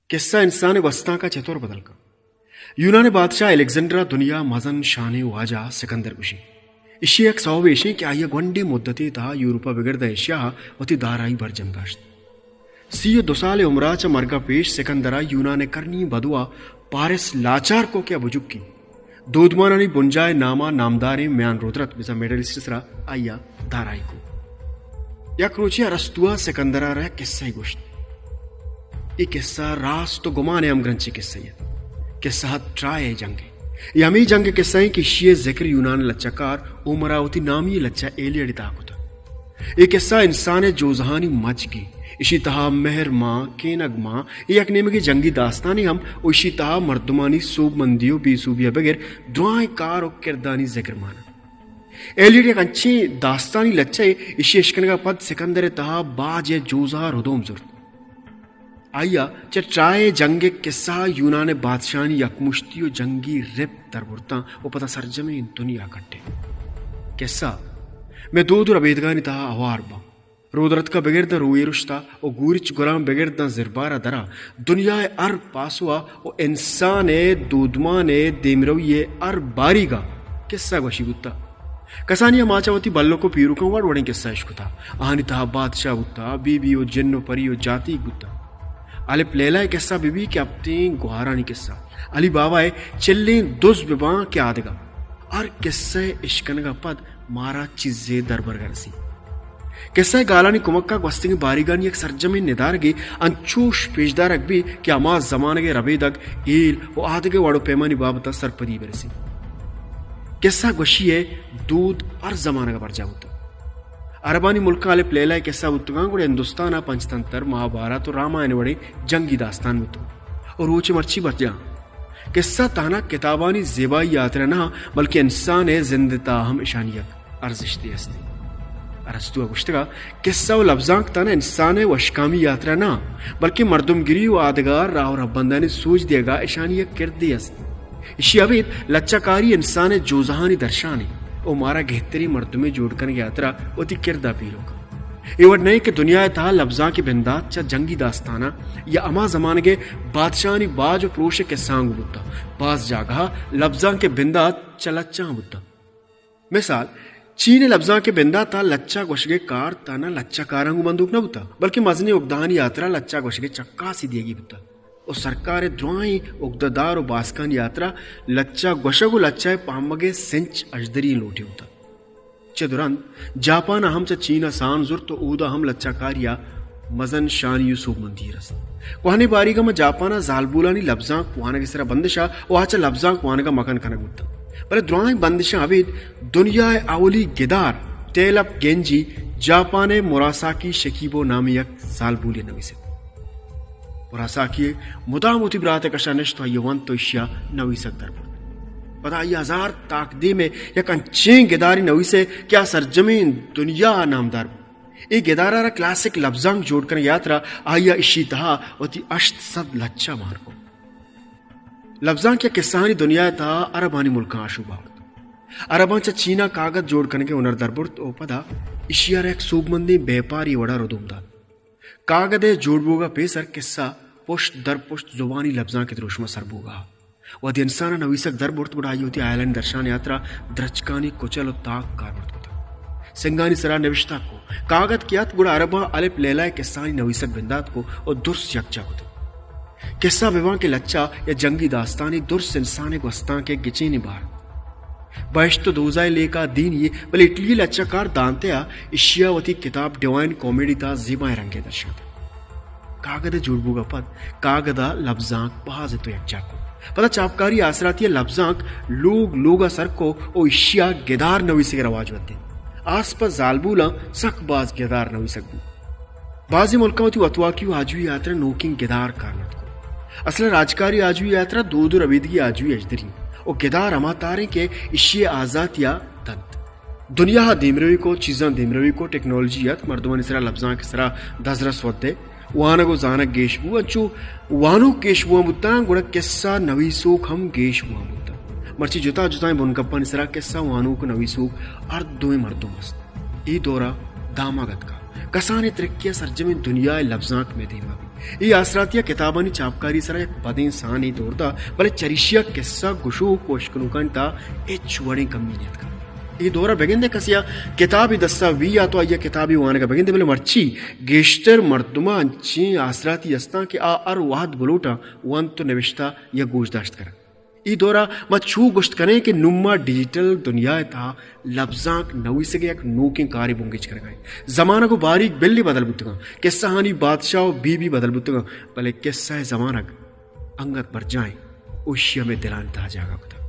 کسہ انسان ءِ گوستانک ءَ چتور بدل کنت؟ یونان ءِ بادشاہ الیگزینڈر ءَ دنیا ءِ مزن شانیں واجہ سکندر گوشی۔ ایشی ءِ یک سوب ایش انت کہ آئی ءَ گونڈیں مدتے ءِ تہا یورپ ءَ بگر داں ایشیا ءَ وتی دارائی برجم داشت۔ سی ءُ دو سال ءِ عمر ءَ چہ مرگ ءَ پیش سکندر ءَ یونان ءِ کرنی بدواہ پارس لاچار کت کہ آ بجکی دودمانانی بنجاہ ءِ نام ءَ نامداریں میان رودرت، بزاں مڈل ایسٹ ءِ سرا آئی ءَ دارائی کت۔ یک روچے ارسطو ءَ سکندر ءَ را یک کسہ ئے گوشت۔ اے کسہ راست ءُ گمان ءِ ہمگرنچیں کسہ ئے ات۔ کسہ ات ٹرائے ءِ جنگ ءِ۔ اے ہمے جنگ ءِ کسہ انت کہ ایشی ءِ ذکر یونان ءِ لچہ کار ہومر ءَ وتی نامی لچہ ایلیڈ ءِ تہا کتگ۔ اے کسہ انسان ءِ جوزہانی مجگے۔ ایشی تہا مہر مان، کینگ مان، اے یک نیمگے جنگی داستانے ہم ءُ ایشی تہا مردمانی سوبمندی ءُ بے سوبی ءَ بگر درائیں کار ءُ کردانی ذکر مان انت۔ ایلیڈ یک انچیں داستانی لچہ ئے، ایشی اشکنگ ءَ پد سکندر ءِ تہا باج ءِ جوزہ ءَ ردوم زرت۔ آئی ءَ چہ ٹرائے ءِ جنگ ءِ کسہ ءَ یونان ءِ بادشاہانی یکمشتی ءُ جنگی رپک دربرتاں ءُ پدا سرجمیں دنیا کٹت۔ کسہ مئے دود ءُ ربیدگانی تہا ہوار باں۔ رودرتک ءَ بگر داں روایرشت ءَ ءُ گوریچ گراں بگر داں زربار ءَ درا، دنیا ءِ ہر پاسو ءَ ءُ انسان ءِ دودمان ءِ دیمروی ءِ ہر باریگ ءَ کسہ گوشی بوتہ۔ کسانی ءَ ما چہ وتی بلک ءُ پیرکاں وڑ وڑیں کسہ اشکتہ۔ آہانی تہا بادشاہ بوتہ، بی بی ءُ جن ءُ پری ءُ جاتیگ بوتہ۔ الف لیلہ ءِ کسہ بہ بی کہ ہپتیں گوہارانی کسہ، علی بابا ءِ چلیں دز بہ باں کہ آدگہ، ہر کسہ ءِ اشکنگ ءَ پد مارا چیزے دربرگ ءَ رسی۔ کسہ ءِ گالانی کمک ءَ گوستگیں باریگانی یک سرجمیں ندارگے انچوش پیشدارگ بیت کہ ہما زمانگ ءِ ربیدگ، ہیل ءُ آدگہ وڑ ءُ پیمانی بابت ءَ سرپدی بہ رسی۔ کسہ گوشی ءِ دود ہر زمانگ ءَ برجاہ بوتگ۔ عربانی ملکاں الف لیلہ ءِ کسہ بوتگاں، گڑا ہندوستان ءَ پنچتنتر، مہابھارت ءُ رامائن وڑیں جنگی داستان بوتگ ءُ روچ مرچی برجاہ۔ کسہ تہنا کتابانی زیبائی ءِ ہاترا نہ، بلکیں انسان ءِ زند ءِ تہا ہم اشانی یک ارزشتے است۔ ارسطو ءَ گوشتگ ءَ، کسہ ءُ لبزانک تہنا انسان ءِ وشکامی ءِ ہاترا نہ، بلکیں مردمگری ءُ آدگہ راہ ءُ رھبندانی سوج دیگ ءَ اشانی یک کردے است۔ ایشی ءَ ابید لچہ کاری انسان ءِ جوزہانی درشانے ءُ مارا گہتریں مردمے جوڑ کنگ ءِ ہاترا وتی کرد ءَ پیلو کنت۔ اے وڑ نہ انت کہ دنیا ءِ تہا لبزانک ءِ بندات چہ جنگی داستاناں یا ہما زمانگ ءِ بادشاہانی باج ءُ پروش ءِ کسہاں گوں بوتہ۔ باز جاگہ ءَ لبزانک ءِ بندات چہ لچہاں بوتہ۔ مثال، چین ءِ لبزانک ءِ بندات ءَ لچہ گوشگ ءِ کار تہنا لچہ کاراں گوں بندوک نہ بوتہ، بلکیں مزنیں اگدہانی ہاترا لچہ گوشگ ءِ چکاسی دیگی بوتہ ءُ سرکار ءِ درائیں اگدہ دار ءُ باسکانی ہاترا لچہ گوشگ ءُ لچہ ءِ پہمگ ءِ سنچ اژدری لوٹی بوتہ۔ چد ءُ رند جاپان ءَ ہم چہ چین ءَ سان زرت ءُ اودا ہم لچہ کاری ءَ مزن شانی ءُ سوبمندی رست۔ کوہنیں باریگ ءَ ماں جاپان ءَ زالبولانی لبزانک وانگ ءِ سرا بندش ءَ ءُ آ چہ لبزانک وانگ ءَ مکن کنگ بوتنت۔ بلے درائیں بندشاں ابید دنیا ءِ اولی گدار ٹیل اپ گینجی جاپان ءِ مراساکی شکیبو نامیں یک زالبولے نویست۔ مراساکی مدام وتی برات ءِ کش ءَ نشت ءُ آئی ءَ ونت ءُ ایشی ءَ نویسگ در برت۔ پدا آئی ءَ ہزار تاکدیم ءِ یک انچیں گدارے نویست کہ آ سرجمیں دنیا ءَ نامدار بوت۔ اے گدار ءَ را کلاسک لبزانک جوڑ کنگ ءِ ہاترا آئی ءَ ایشی تہا وتی ہشت سد لچہ مان کت۔ لبزانک یا کسہانی دنیا ءِ تہا عربانی ملکاں آشوب آورت۔ عرباں چہ چین ءَ کاگد جوڑ کنگ ءِ ہنر در برت ءُ پدا ایشی ءَ را یک سوبمندیں بیپاری ءِ وڑا ردوم دات۔ کاگد ءِ جوڑ بوگ ءَ پیسر کسہ پشت در پشت زبانی لبزانک ءِ دروشم ءَ سر بوگ ءَ ات۔ وہدے انسان ءَ نویسگ در برت گڑا آئی ءَ وتی ہیالانی درشان ءِ ہاترا درچکانی کچل ءُ تاک کارمرد کتگ۔ سنگانی سرا نبشتہ کت۔ کاگد کہ ات گڑا عرباں الف لیلہ ءِ کسہانی نویسگ بندات کت ءُ درس یکجا کتگ۔ کسہ بہ باں کہ لچہ یا جنگی داستانے، درس انسان ءِ گوستانک ءِ گچینیں بہر ات۔ بہشت ءُ دوزہ ءِ لیکہ دینی یے، بلے اٹلی ءِ لچہ کار دانتے ءَ ایشی ءَ وتی کتاب ڈیوائن کامیڈی تہا زیبائیں رنگے درشانتگ۔ کاگد ءِ جوڑ بوگ ءَ پد کاگد ءَ لبزانک باز ات ءُ یکجاہ کت۔ پدا چاپکاری ءِ آسراتی ءَ لبزانک لوگ لوگ ءَ سر کت ءُ ایشی ءَ گدار نویسگ ءِ رواج ودینت۔ آس پہ زالبولاں سک باز گدار نویسگ بوت۔ بازیں ملکاں وتی وتواکی ءُ آجوئی ءِ ہاترا نوکیں گدار کارمرد کت۔ اصل ءَ راجکاری آجوئی ءِ ہاترا دود ءُ ربیدگی آجوئی اژدری انت ءُ گدار ہما تار انت کہ ایشی ءِ آزاتی ءَ دنت۔ دنیا ءَ دیمروی کت، چیزاں دیمروی کت، ٹیکنالوجی ات، مردمانی سرا لبزانک ءِ سرا دزرس ودے، وانگ ءُ زانگ گیش بو، انچو وانوک گیش بوان بوتاں، گڑا کسہ نویسوک ہم گیش بوان بوتاں۔ مرچی جتا جتائیں بنگپانی سرا کسہ وانوک ءُ نویسوک ہر دوئیں مردم است۔ اے دور ءَ دامگ اتکا۔ کسانیں ترکی ءَ سرجمیں دنیا ءِ لبزانک مئے دیما بیت۔ اے آسراتی ءَ کتابانی چاپکاری سرا یک بدیں سانے دور دات، بلے چریشی ءَ کسہ گشوک ءُ اشکنوکانی تہا ہچ وڑیں کمی نیتکگ۔ اے دور ءَ بگندے کسے ءَ کتابے دست ءَ بی یا تو آئی ءَ کتابے وانگ ءَ بگندے، بلے مرچی گیشتر مردماں انچیں آسراتی ہستاں کہ آ ہر وہد بلوٹاں ونت ءُ نبشتہ یا گوشداشت کناں۔ اے دور ءَ ما چو گوشت کنیں کہ نوں ما ڈیجیٹل دنیا ءِ تہا لبزانک نویسگ ءِ یک نوکیں کارے بنگیج کنگ ءَ ایں۔ زمانگ ءُ باریگ بلے بدل بوتگاں، کسہانی بادشاہ ءُ بی بی بدل بوتگاں، بلے کسہ ءِ زمانگ انگت برجاہ ایں ءُ ایشی ءَ مئے دلانی تہا جاگہ کتگ۔